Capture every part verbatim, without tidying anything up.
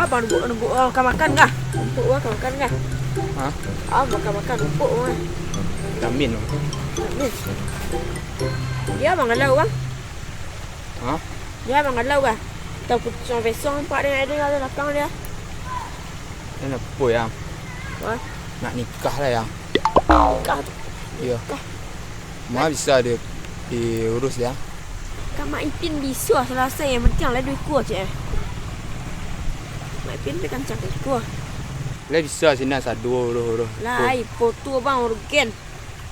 Bang, nunggu, nunggu, oh, ka makan kah? Rumput, wah, ka makan kah? Hah? Ah, makan, makan rumput, wah. Vitamin, wah. Vitamin. Dia mangalau, bang. Hah? Dia mangalau, kah? Tahu putus sama besong, nampak dia, dia ada belakang dia. Dia nak apa, yang? Wah. Nak nikah lah, yang. Nikah tu. Iya. Nikah. Ma bisa di, diurus dia? Ka Mak Ipin bisa salasai, yang penting lah duo ikua, cek, eh. Mak Ipin tu kancang ikua. Lah bisa sinan saduo uruh-uruh. Lai, foto bang urgen.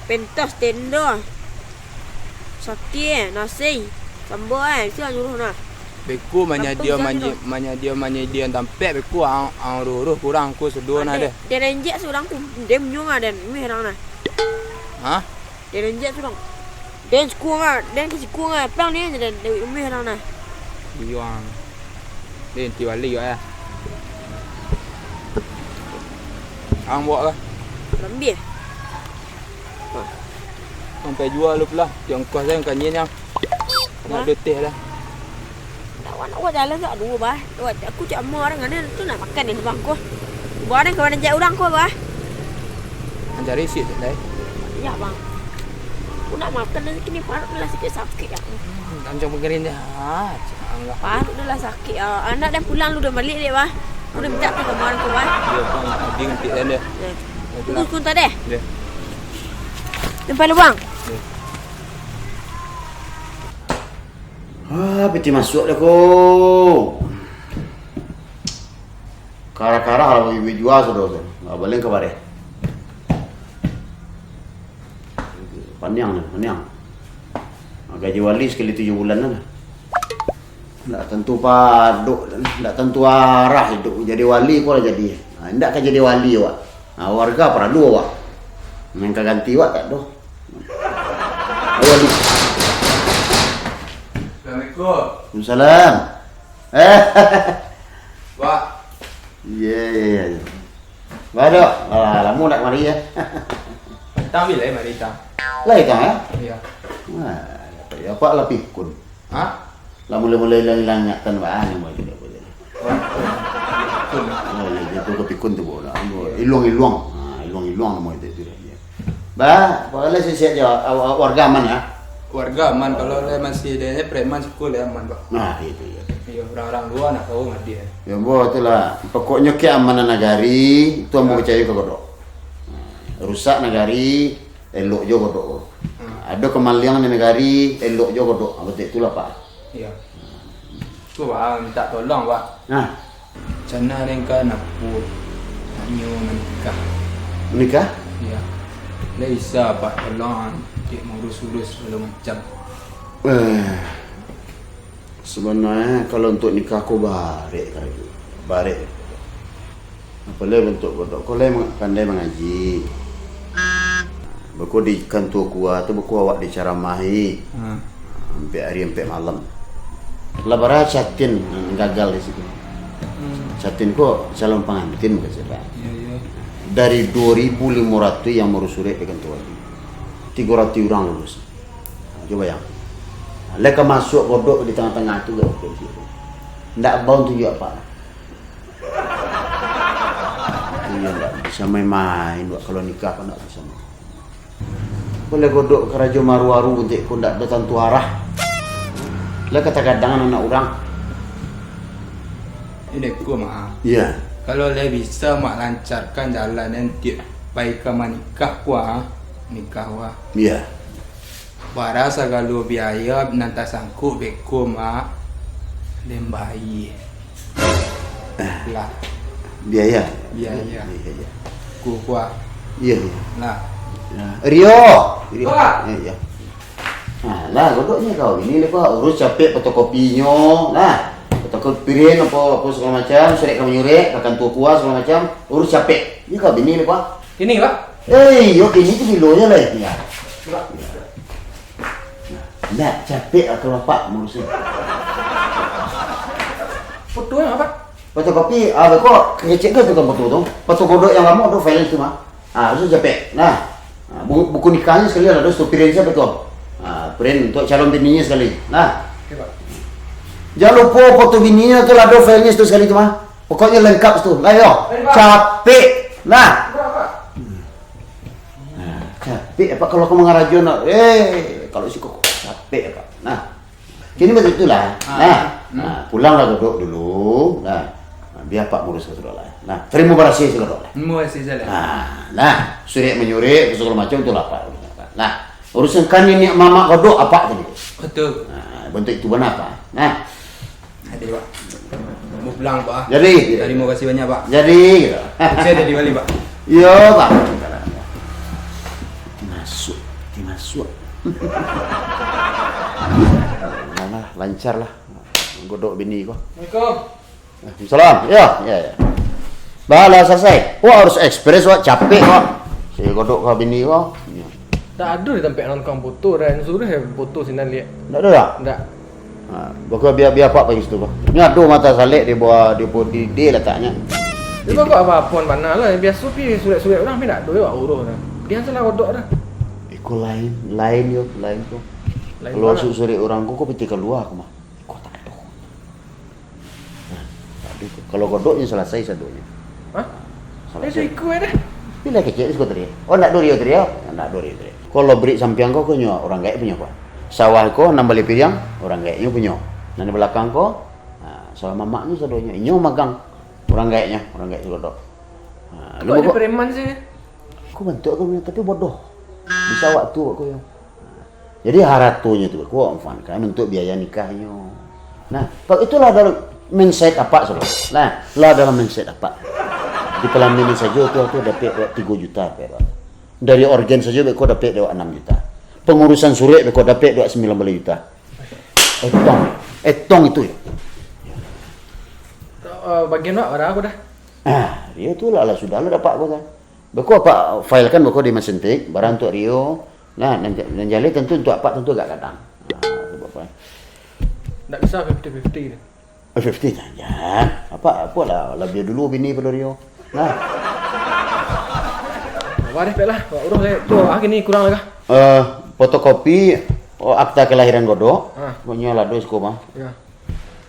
Pentas tenda. Sate, nasi, sambal, eh, bisa nyuruh nah. Beko manyadia manje-, manyadia manyadian tampek beko ang, ang uruh-uruh kurang ko saduo nah deh. Den enjek surang tu, den munyuang ah, den meh rang nah. Hah? Den enjek surang. Den sikuang ah, den ka sikuang ah, pang ni den, den meh rang nah. Iyo ang. Den ti bali yo, eh. Ang bawa lah. Lambih. Sampai jua lu pulang. Di ongkos sajo kanyinyo. Nak duo teh lah. Nak awak, nak awak jalan sak duo, bah. Awak, aku cak amuah urang, ado tu nak makan ni, bang, ko. Buah ni kawan jak urang ko, bah. Anjari isi tu, dai. Iya, bang. Aku nak makan ni, kini parut ni lah sakik-sakik, ya. Hmm, anjang pengerin dia. Ah, cak lah. Parut ni lah sakit, ya. Anak dan pulang lu dah balik, dek, bah. Aku dah minta tu kemarin ko, bah. Iya, bang. Adi ngantik dia. Ya. Tunggu sebentar deh. Ya. Nampak lu, bang? Ya. Ah, piti masuak dah ko. Karah-karah lah bagi duit jua sudah tu. Nggak boleh kabareh. Paniang ni, paniang. Gaji wali sakali tujuah bulan lah. Ndak tantu padok, ndak tantu arah iduik. Jadi wali ko lah jadi. Ha, ndak ka jadi wali awak. Ha, warga paralu awak. Nan ka ganti awak tak doh. Wali. Assalamualaikum. Waalaikumsalam. Eh. Wah. Iya, iya, iya. Bah, Dok. Alah, lamo ndak kamari, ya? Tang bilai mari, Tang? Lai, Tang, ya? Iya. Wah, apa ya, Pak lah pikun. Hah? Lah mulai-mulai ilang-ilang ingatan, bah, ni mau tidak boleh. Wah, pikun. Oh, iya, itu ke pikun tu, Bu. Nah, iluang-iluang. Nah, iluang-iluang nama itu, itu dia. Bah, pokoknya sehat-sehat je. Aw-, aw-, warga aman, ya? Warga aman. Kalau lah masih ada preman, syukur lah aman, Pak. Nah, itu, ya. Iya, orang-orang luar nak tahu nggak dia. Ya, Bu, itulah. Pokoknya keamanan nagari, itu ambo percaya ka Godok. Nah, rusak nagari, elok jo Godok. Hmm. Ado kamaliang di nagari, elok jo Godok. Ah, betul itulah, Pak. Iya. Tu, Pak, minta tolong, Pak. Nah. Macam mana den ka napuak, nak nyo manikah. Manikah? Iya. Lai bisa, Pak, tolong dek maurus-urus sagalo macam. Eh, sabananyo, kalau untuak nikah ko barek karajo. Barek. Apo lai bantuak Godok ko lai ma-, pandai mangaji. Beko di kantua KUA tu, beko awak dicaramahi. Hmm. Ampek ari, ampek malam. Lah bara catin nan gagal di situ. Hmm. Catin ko calon pangantin, bukan sira. Iya, iya. Dari dua ribu limo ratus yang maurus surek di kantua tu, tigo ratus urang lulus. Cubo bayangkan. Lai ka masuak Godok di tangah-tangah tu, Godok tu. Ndak bau tunjuak apo lah. Iyo, ndak bisa main-main, wak. Kalau nikah ko ndak bisa main. Kalau Godok karajo maru-aru, buntik ko ndak ado tantu arah. Lah ka tagadang anak urang. Ini ko, Mak. Iya. Kalau lai bisa, Mak, lancarkan jalan nan tiok pai ka manikah ko, ah. Nikah, wah. Iya. Bara sagalo biaya nan tasangkuik beko, Mak, den bayia. Ah. Lah. Biaya? Biaya. Iya, iya. Ku-, kuah. Iya, iya. Lah. Nah, Rio. Rio. Wah. Iya, iya. Nah, lah, Godoknyo kau ini, lepas urus capek fotokopinyo, nah. Fotokopi pirin, apa, apa segala macam, surek ka manyurek, ka kantua KUA, segala macam, urus capek. Ini kau bini, lepas. Ini, Pak? Eh, yo, ini tu bilo je lah, ya. Pak. Nah, capek lah kalau Pak maurusan. Foto yang apa? Fotokopi, ah, beko, kecek ke tukang foto tu? Foto Godok yang lamo tu, file tu mah. Ah, tu capek. Nah. Ah, bu-, buku nikahnyo sakali lah, tu print siapo tu? Ah, print untuk calon bininyo sakali. Nah. Oke, Pak. Jangan lupa foto bininyo tu lah, tu filenya tu sakali tu mah. Pokoknyo langkok tu, lah yo. Capek, nah. Nah, capek apak kalau ka mangarajo, nak. Eh, kalau siko capek apak. Nah. Kini baitulah. Ah, nah, hmm. Nah, pulanglah Godok dulu. Nah. Nah, bia apak ngurus ka Godok lah. Nah, tarimo barasiah si Godok lah. Tarimo barasiah sajo lah. Nah, nah, surek manyurek, sagalo macam tu lah apak. Nah, urusan ka niniak mamak Godok apak tadi. Betul. Nah, bantuak itu bana apak. Nah. Jadi, Pak. Mau pulang, Pak, ah. Jadi. Tarimo kasih banyak, Pak. Jadi, gitu. Saya jadi wali, Pak. Iyo, Pak. Masuk, dimasuak. Alah, lancar lah. Godok bini ko. Assalamualaikum. Waalaikumsalam. Yo, yo, yo. Bah, lah salasai. Wah, harus ekspres, wah, capek, wah. Si Godok ka bini ko. Ndak ado di tampek nan tukang foto, dah. Nan suruah yo foto sinan liak. Ndak ado, dak? Ndak. Ha, bako bia, bia apak pai situ, bah. Nyo ado mata salek di bawah, di bawah di, di lataknyo. Di bawah apo-apo bana lah. Biaso pi surek-surek urang, pi ndak ado yo, wak uruih dah. Dia salah Godok dah. Iko lain, lain yo, lain ko. Lain. Kalau bana? Surek-surek urang ko, ko pitih kalua ko mah. Iko tak ado. Nah, tak ado tu. Kalau Godok nyo salasai sadonyo. Hah? Salasai. Eh, tu iko dah. Piliah kecek di siko tadi. Oh, ndak ado rio tadi, yo? Ndak ado rio tadi. Kalau labrik sampiang ko, ko nyo urang gaek punyo ko. Sawah ko nan baleh piriang, urang gaeknyo punyo. Nan di balakang ko, nah, sawah mamaknyo sadonyo. Inyo magang. Urang gaeknyo, urang gaek si Godok. Nah, kok lu ado kok preman sih? Ko bantuak ko, tapi bodoh. Bisa waktu ko yo. Jadi, haratonyo tu, ko, Wan, kan, untuak biaya nikahnyo. Nah, pa-, itulah dalam mindset apak, saudara. Nah, lah dalam mindset apak. Di pelaminan sajo tu, tu dapek tigo juta, dapek. Dari organ sajo, beko dapek dek anam juta. Pengurusan surek, beko dapek dek sambilan baleh juta. Etong. Etong itu, yo. Eh, bagian awak bara ko dah? Ah, dio tu lah, lah sudah lah dapat ko kan. Beko apak filekan beko di mesin tik, bara untuak dio. Nah, nan, nan jaleh tantu untuak apak tantu agak gadang. Nah, tu apak. Ndak bisa fifty fifty tu. Eh, fifty jan, jan. Apak, apo lah, labiah dulu bini pado dio. Nah. Wah, deh, pek lah. Wak uruih, deh. Tu, ah, kini kurang lah kah? Eh, fotokopi, oh, akta kelahiran Godok. Ah. Punyo lah, dos ko, Bang. Ya.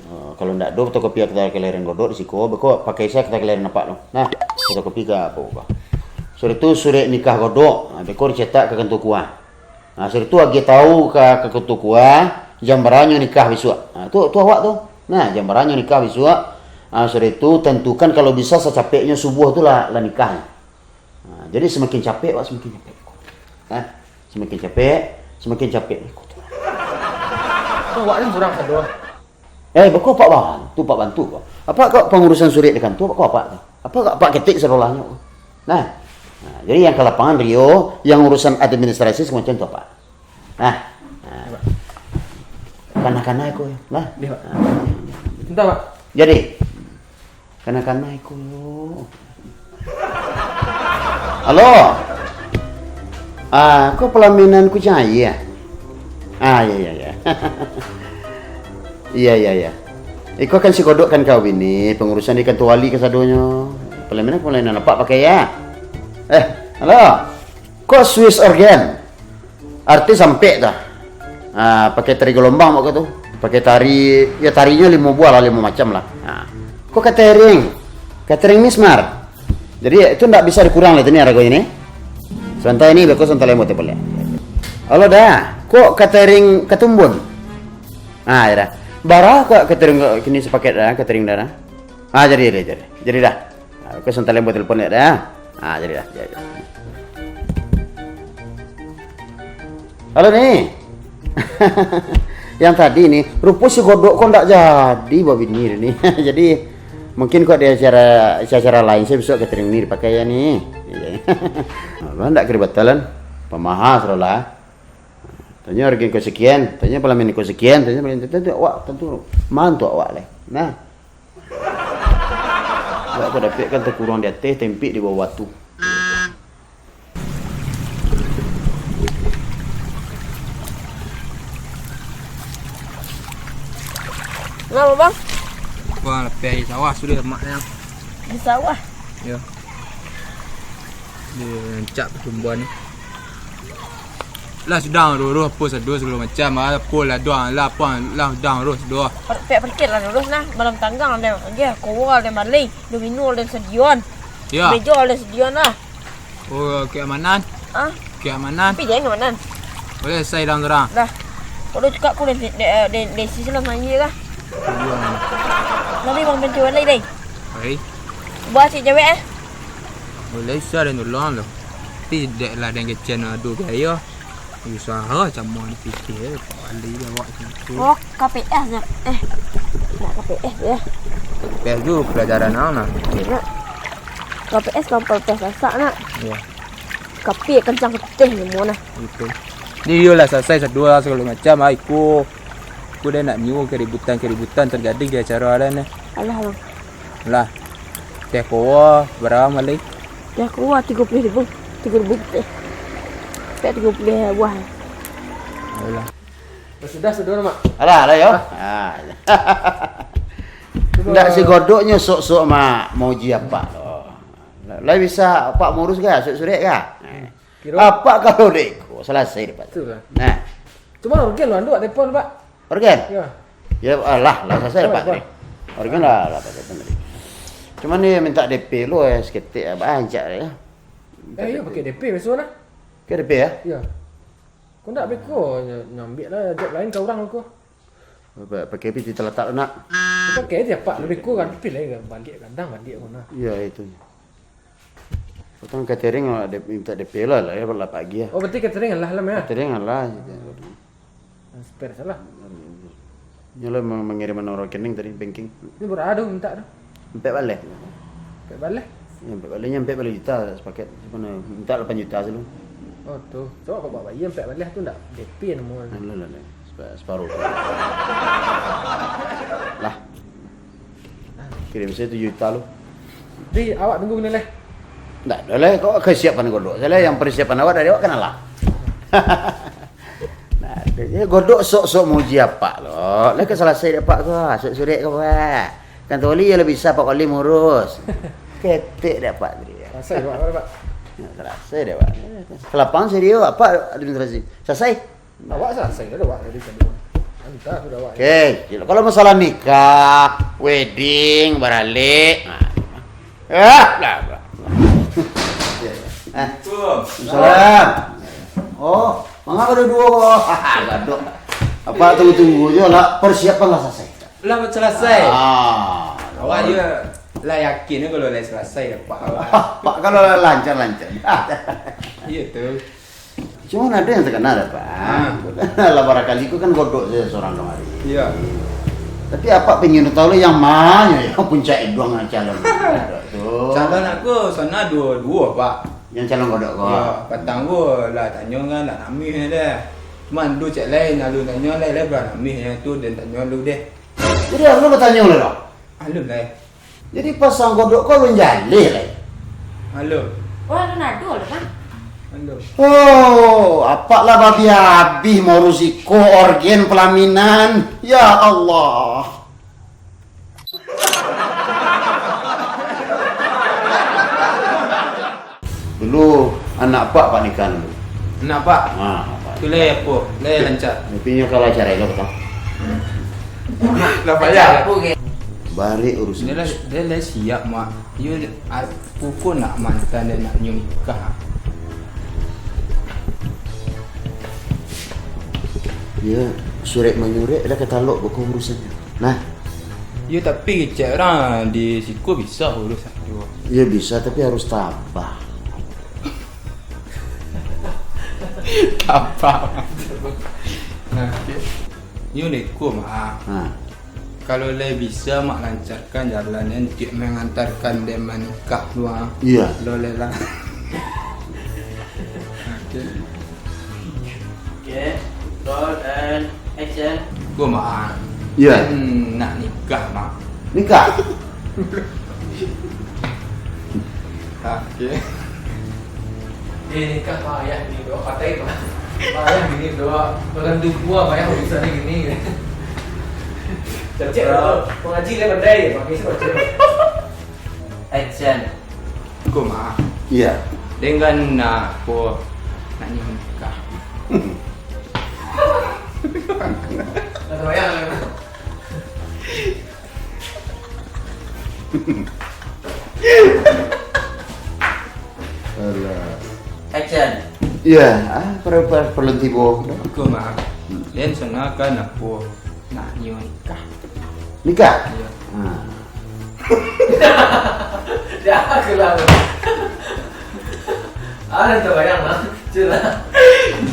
Eh, kalau ndak ado fotokopi akta kelahiran Godok di siko, beko pakai se akta kelahiran apak tu. Nah, fotokopi ka apo ko. Sudah tu surek nikah Godok, nah, beko dicetak ka kantua KUA. Nah, sudah tu agiah tahu ka, ka kantua KUA, jam baranyo nikah bisuak. Nah, tu, tu awak tu. Nah, jam baranyo nikah bisuak. Nah, sudah tu tantukan kalau bisa sacapeknyo subuah tu lah, lah nikah. Nah, jadi samakin capek, awak samakin capek. Nah, samakin capek, samakin capek. Kok awak ni surang sado? Eh, beko apak bantu, apak bantu ko. Apak ko pangurusan surek di kantua, apak ko apak tu. Apak ko apak ketek sadolahnyo. Nah. Nah, jadi yang ka lapangan dio, yang urusan administrasi samacam tu apak. Nah. Nah. Kana-kana ko. Nah. Dio, Pak. Nah. Entah, Pak. Jadi, kana-kana iko. Halo. Ah, ko pelaminan Kucing Aia? Ah, iya, iya, iya. Iya, iya, iya. Iko kan si Godok kan kawin ni, pengurusan di kantua wali kasadonyo. Pelaminan, pelaminan apak pakai ya? Eh, halo. Ko Swiss organ? Artis sampek tu. Ah, pakai tari galombang bak ko tu. Pakai tari, yo tarinyo limo buah lah, limo macam lah. Ah. Ko catering? Catering Mismar. Jadi, itu ndak bisa dikurang lah tu ni haragonyo ni. Sabanta ni, beko sabanta lai moti baliak. Halo, Da. Ko catering Katumbun? Ah, yo Da. Bara ko catering ko kini sapaket Da, catering Da, Da? Ah, jadi, jadi, jadi. Jadi Da. Ah, ko sabanta lai moti telepon liak Da. Ah, jadi Da, jadi, jadi. Halo, Ni. Yang tadi ni, rupo si Godok ko ndak jadi babini ni. Jadi, mungkin ko di acara, acara lain se bisuak catering ni dipakai ya, Ni. Iyo. Alah, ndak kira batalan. Pamahas lah. Tanyo harga ko sekian, tanyo pelaminan ko sekian, tanyo pelaminan ko, tantu awak, tantu mantu awak lai. Nah. Awak ko dapek kan takurang di ateh, tempik di bawah batu. Kenapa, Bang? Wah, lapeh aia sawah sudah, Mak, yang. Di sawah? Yo. Di rancak pertumbuhan ni. Lah sudah urus-urus apo sado sagalo macam, ah, apo lah doh, lah apo lah sudah urus doh. Per-, pek parkir lah urus nah, malam tanggang den, agiah kowa den bali, domino den sadion. Ya. Mejo den sadion lah. Oh, keamanan? Ah? Keamanan? Tapi jangan keamanan. Boleh, saya dalam terang. Dah. Kau dah cakap ku den, den, den, den isi silam aia lah. Iya. Nanti bang pencuan lagi deh. Hai. Buat si cewek eh. Boleh, saya ada nolong lo. Tapi dek lah den kecen ado biaya. Usaha samo dipikir, bali awak tu. Oh, K P S nyo. Eh, nak K P S ya. K P S tu pelajaran awak nah. Nak. K P S kapal pes sasak nak. Iya. Kapi kencang keteh nyo mah nah. Itu. Ni yo lah selesai sadua sagalo macam ah, iko. Iko dah nak nyo keributan-keributan terjadi di acara dah ni. Alah, Bang. Lah. Teh kowa bara malai? Teh kowa tigo puluah ribu. Tigo ribu teh. Pek tigo puluah buah. Ayolah. Sudah, sudah, Mak. Alah, alah yo. Ah. Ndak si Godok nyo sok-sok, Mak, mauji apak lo. Lai bisa apak maurus ka, surek-surek ka? Kiro apak kalau dek iko, salasai dek apak. Betul lah. Nah. Cuma urgen lo, anduak telepon, Pak. Organ? Ya. Ya, alah, lah selesai dapat tadi. Organ lah, lah dapat tadi. Cuman ni minta D P lo, eh, seketek, ah, banyak ya. Eh, iya, pakai D P biasa lah. Pakai D P ya? Iya. Kau ndak beko, ny-, nyambiak lah job lain ka urang ko. Apa, pakai P T talatak nak? Pakai aja, Pak. Lebih kurang, tapi lain balik kadang balik ko nah. Iya, itu. Utang catering lah, de-, minta D P lah, lah, ya, lah pagi ya. Oh, berarti catering lah, lah, ya? Catering lah, gitu. Spare salah. Nyo lah meng-, mengirim nomor rekening tadi, banking. Ini berapa tu minta tu? Ampek baleh. Ampek baleh? Ya, ampek baleh, nyo ampek baleh juta, sepaket. Siapa nak minta lapan juta sih lu? Oh, tu. Coba kau bawa bayi ampek baleh tu ndak D P nomor. Nah, lah, lah, lah. Sepa-, separuh. Lah. Kirim saya tujuh juta lu. Di, awak tunggu ni leh. Ndak ado leh, kok kesiapan Godok. Saya yang persiapan awak dari awak kan alah. Nah, dia Godok sok-sok muji apak lo. Lah ka salasai dek apak ko, sok surek ko, Pak. Kan tu wali lah bisa Pak Wali murus. Ketek dek apak tadi. Salasai dek apak, Pak. Ya, salasai dek apak. Kalapangan serius, apak administrasi. Salasai. Awak salasai dah, awak tadi kan. Antah sudah awak. Oke, kalau masalah nikah, wedding, baralek. Nah. Ah, lah, lah. Eh, Assalamualaikum. Salam. Oh, mangapa ada dua ko? Gadok. Apa tunggu-tunggu je lah, persiapan lah salasai. Lah salasai. Ah, awak je lah yakin kalau lah salasai, Pak. Pak kalau lah lancar-lancar. Iya tu. Cuman ada yang terkenal, Pak. Ha. Lah, barangkali ku kan Godok saja seorang kamari. Iya. Tapi apak pingin tahu lah yang mana yang puncak iduang calon tu. Calon aku sana dua-dua, Pak. Yang calon Godok ko? Ya, patang ku lah tanyo kan, lah namih deh. Cuman tu cek lain, lalu tanyo lain, lain berapa namih yang tu, dan tanyo lu deh. Jadi, alun batanyo lah, Dok? Alun lai. Jadi, pasang Godok ko alun jaleh lai? Alun. Oh, alun ado lah, Bang. Alun. Oh, apak lah babi-abih maurusi ko orgen pelaminan. Ya Allah. Dulu, anak apak, apak nikah dulu. Anak apak? Ha, apak. Tu lai apo? Lai lancar? Tapi nyo kalau cerai lo, betul? Lah payah. Barek urusan. Dia lah, dia lah siap, Mak. Yo, a-, pukul nak mantan dia nak nyo nikah. Ya, surek manyurek lah katalok, bukan urusannyo. Nah. Yo, tapi kecek urang di siko bisa urus. Yo, bisa, tapi harus tabah. Tabah. Nah, yo, neko, Mak. Ha. Kalau lai bisa, Mak lancarkan jalan nan untuak mangantarkan den manikah tu, ah. Iya. Lo lai lah. Oke. Oke, roll and action. Ko, Mak. Iya. Kan nak nikah, Mak. Nikah? Oke. Eh, nikah payah ni, doa patai, Pak. Payah ni, doa. Orang tu gua payah urusan ni gini. Cacik, bro. Pengaji dia pandai, pakai si baca. Action. Ko, Mak. Iya. Dengan nak ko, nak nyo nikah. Dah terbayang lah. Alah. Action. Iya, ah, perlu, perlu, perlu tibo. Ko mah. Hmm. Den sana kan apo? Nak nio nikah. Nikah? Iya. Ah. Dah, aku lah. Ah, dah terbayang lah. Cuy lah.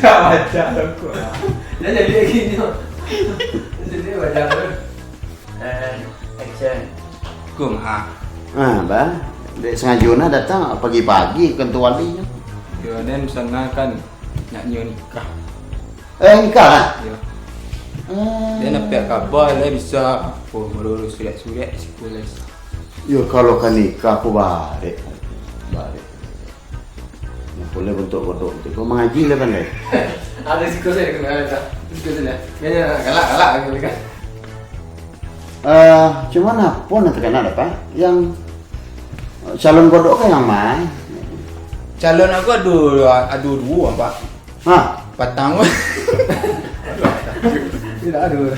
Dah baca aku lah. Dah jadi lagi ni. Jadi baca aku. And action. Kum, ah. Ah, bah. Dek sengaja nah datang pagi-pagi kantor wali nyo. Yo, den sana kan nak nio nikah. Eh, nikah lah? Yo. Ah. Den dapek kaba lah bisa, apo, marurus surek-surek di siko lah. Yo, kalau ka nikah, aku barek. Barek. Nah, boleh bentuk kodok tu. Kau mangaji lah pandai. Ada siko saya kena ada. Siko saya. Kayaknya galak-galak gitu kan. Eh, cuman apo nan takana, Pak? Yang calon kodok kan yang ma? Calon aku ado, ado duo, Pak. Hah? Patang. Tidak ado.